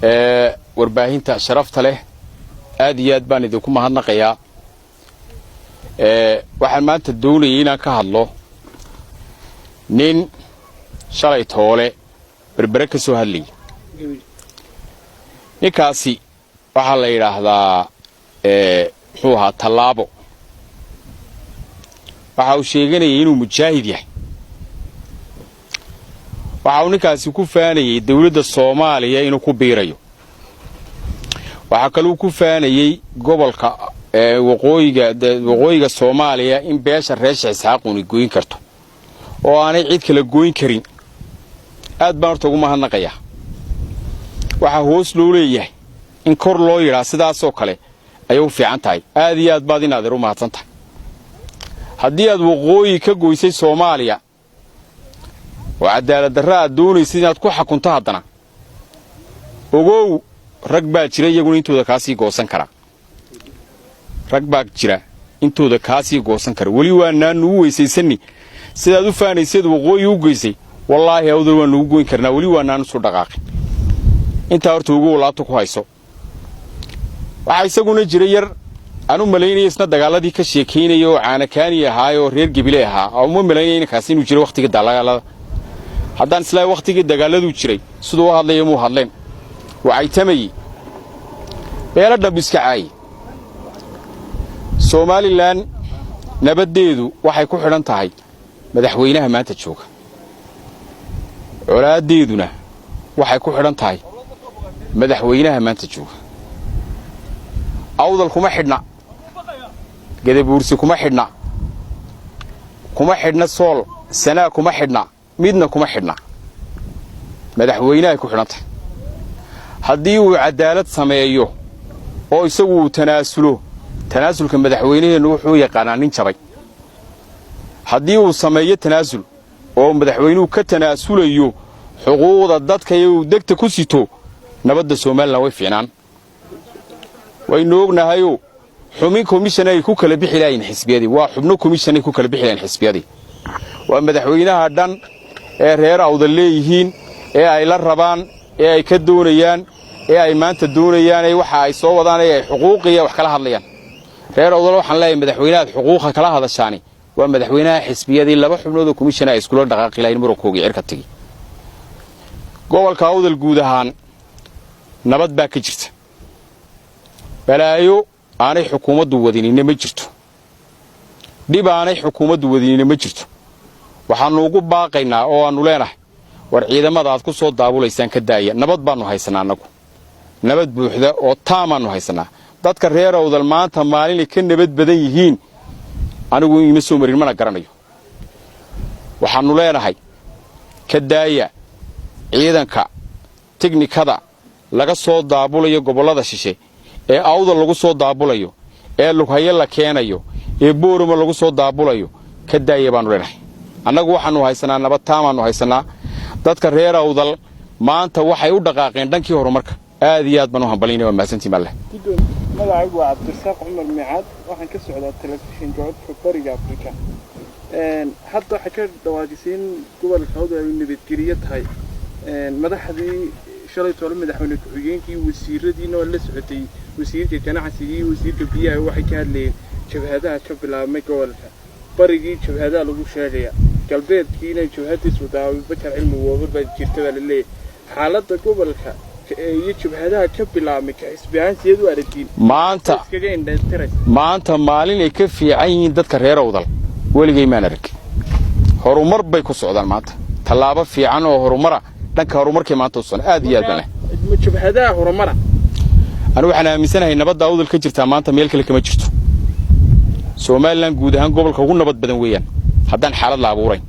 Warbaahinta sharafta leh, aad iyo aad baan idinku mahadnaqayaa. Waxaan maanta doonayay inaan ka hadlo nin shalay toole Berbere ka soo hadlayay. Ninkaasi waxaa la yidhaahdaa, muxuu ahaa, Tallaabo. Waxa uu sheeganayay inuu mujaahid yahay. Waxa uu ninkaasi ku faanayey dawladda Soomaaliya inuu ku biirayo. Waxaa kaluu ku faanayey gobolka waqooyiga Soomaaliya in beesha reer Sheekh Isxaaquni goyn karto oo aanay cid kala goyn karin. Aad baan horta ugu mahadnaqayaa. Waxaa hoos loo leeyahay in kor loo yidhaa sidaasoo kale ayay u fiican tahay. Aad iyo aad baad inaadeer u mahadsan tahay. Haddii aad waqooyi ka goysay Soomaaliya oo cadaalad darra aad doonaysid inaad ku xakunto, haddana ogow, rag baa jira iyaguna intooda kaasii goosan kara. Rag baa jira intooda kaasii goosan kara. Weli waa naanu weysaysanni sidaad u faanayseed waqooyi u geysay. Wallaahi, Awdal waa nugu goyn karnaa. Weli waa naanu soo dhaqaaqin. Intaa horta ugu laabta ku hayso. Waxaa isaguna jira yar aan u malaynaya isna dagaaladii ka sheekaynaya oo Caanakaani ahaay oo reer Gebile ahaa. Oo uma malaynaya inkaasi inuu jiro wakhtigii dagaalada. Haddaan islaa wakhtigii dagaaladuu jiray, siduu u hadlaya muu hadleen. Wacaytamayey, beelo dhambu iska caayi. Somaliland nabaddeedu waxay ku xidhan tahay madaxweynaha maanta jooga. Colaaddeeduna waxay ku xidhan tahay madaxweynaha maanta jooga. Awdal kuma xidhna, Gadabuursi kuma xidhna, kuma xidhna Sool, Sanaa kuma xidhna, midna kuma xidhna. Madaxweynahay ku xidhan tahay. Haddii uu cadaalad sameeyo oo isagu uu tanaasulo, tanaasulka madaxweynaheennu wuxuu yaqaanaa nin jabay. Haddii uu sameeyo tanaasul oo madaxweynuhu ka tanaasulayo xuquuqda dadka iyo uu degta ku sito, nabadda Somaliland way fiicnaan. Waynu ognahayoo xubin komishan ay ku kala bixi lahayn xisbiyadii, waa xubno komishan ay ku kala bixi lahayn xisbiyadii. Waa madaxweynaha dhan ee reer Awdal leeyihiin, ee ay la rabaan, ee ay ka doonayaan, ee ay maanta doonayaan, ee waxa ay soo wadaan ee ay xuquuqiya wax kala hadlayaan. Reer Awdal waxaan leeyahay, madaxweynahaad xuquuqa kala hadashaani waa madaxweynaha xisbiyadii laba xubnood oo komishan ay iskula dhaqaaqi lahayn murankoogii cirka tegi. Gobolka Awdal guud ahaan nabad baa ka jirta. Balaayo aanay xukuumaddu wadinina ma jirto, dhib aanay xukuumaddu wadinina ma jirto. Waxaannu ugu baaqaynaa oo aannu leenahay, war ciidamada aad ku soo daabulaysaan ka daaya. Nabad baannu haysanaa annagu, nabad buuxda oo taamaannu haysanaa. Dadka reer Awdal maanta maalinay ka nabad badan yihiin anigu ima soo marin, mana garanayo. Waxaannu leenahay, ka daaya ciidanka tiknikada laga soo daabulayo gobollada shishe ee Awdal lagu soo daabulayo, ee Lughayo la keenayo, ee Boorama lagu soo daabulayo. Ka daaya baannu leenahay. Annagu waxaannu haysanaa nabad taamaannu haysanaa. Dadka reer Awdal maanta waxay u dhaqaaqeen dhankii horumarka. Aad iyo aad baan u hambalinaya. Waa mahadsantiin malle. Magacaygu waa Cabdirasaaq Cumar Micaad. Waxaan ka socdaa telefishinka Codka Bariga Afrika. Hadda waxay ka dhawaajisay in gobolka Awdal ay nabadgeliyo tahay. Madaxdii shalay toole, madaxweyne ku-xigeenkii, wasiiradiina oo la socotay, wasiirka ganacsiga iyo wasiirka biyaha, waxay ka hadlayeen jabhadaha ka bilaabmay gobolka. Barigii jabhadaha lagu sheegaya, galbeedkiina jabhadii Suldaan Abubakar Cilmi Wabar baa jirta baa la leeyahay. Xaaladda gobolka iyo jabhadaha ka bilaabmay, ka xisbi ahaan sideed u aragtiin? Maanta iskaga indhatiraysa. Maanta maalin ay ka fiican yihiin dadka reer Awdal weligay maan arag. Horumar bay ku socdaan maanta, tallaabo fiican oo horumara, dhanka horumarkay maanta u socdaan. Aad iyo aad baan leh. Jabhadaha horumara? Anigu waxaan aaminsanahay nabadda Awdal ka jirtaa maanta meel kale kama jirto. Somaliland guud ahaan gobolka ugu nabad badan weeyaan haddaan xaalad la abuurayn.